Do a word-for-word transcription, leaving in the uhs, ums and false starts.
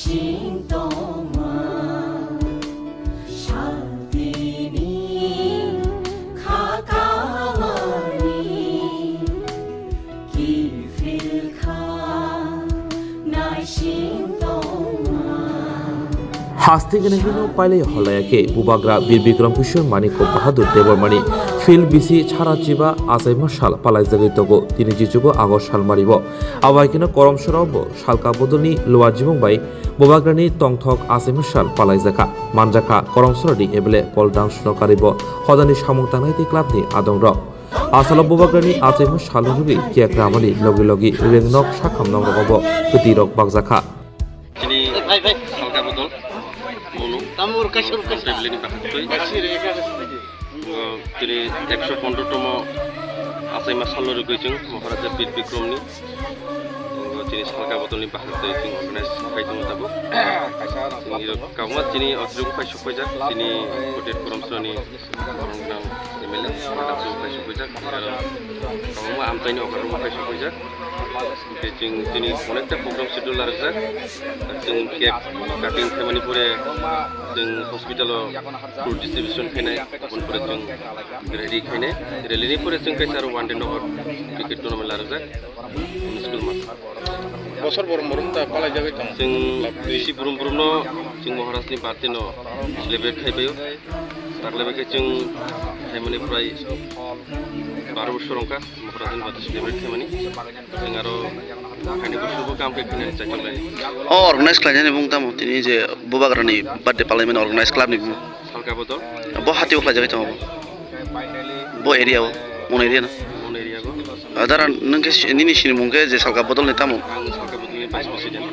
Sing tongma, shaltini kha kamani, kiphil kha naising tongma. Haste gwnangwino pailai holaya khe Bubagra Bir Bikram Kishore Manikya Bahadur Debbarmani phil bisi chara chiba achaima sal palaijagwi tongo. Tini jichugo August sal maribo. Abai kheno Koromsora bo salka bodolni luajimung bai Bubagrani tongthok achaima sal palaijakha. Manjakha Koromsorani M L A Paul Dangshuno karibo hodani samung tangnai tei clubni adongrok. Asalo Bubagrani achaima sal rwgwi cake ramani logi logi rengnok sakham nokrogobo kwtwirok bakjakha. Chini salka bodol, monu, Tamur kaisa, kaisa. Family ni bakhatwi. O, chini ekso pondro tomo achaima salno rwgwi chwng Maharaja Bir Bikramni, o, chini salka bodolni bakhatwi chwng organize khai tongo tabuk. Chini rok kabangma chini otrok pai sokpaijak, chini Kotir Koromsorani borok gwnang M L A, Madam Sung pai sokpaijak, aro kwbangma amchaini okra rok pai sokpaijak. Hwnkhe chwng tini onekta program schedule larwkjak. Chwng cake cutting khaimani pore chwng hospital o fruit distribution khainai, aboni pore chwng rally khainai. Rally ni pore chwng kaisa aro one day nogo cricket tournament larwkjak. School master. Bosor borom borom ta palai jagwi tong. Chwng bisi borom borom no chwng Maharaj ni birthday no celebrate khai paio. Takle bai khe chwng khaimani prai baro bosor wngkha, Maharaj ni birthday celebrate khaimani. Chwng aro khaini bosor bo kam khe khainani chaitok laini. O organize khlainani bung tamo tini je Bubagrani birthday palaimani organize club ni bung. Salka bodol. Bo hati o khlaijagwi tongo bo. Bo area o, mon area na. Mon area go. Adara nwng khe si-, nini sini mung khe je salka bodol ni tamo. Ang salka bodol ni vice president.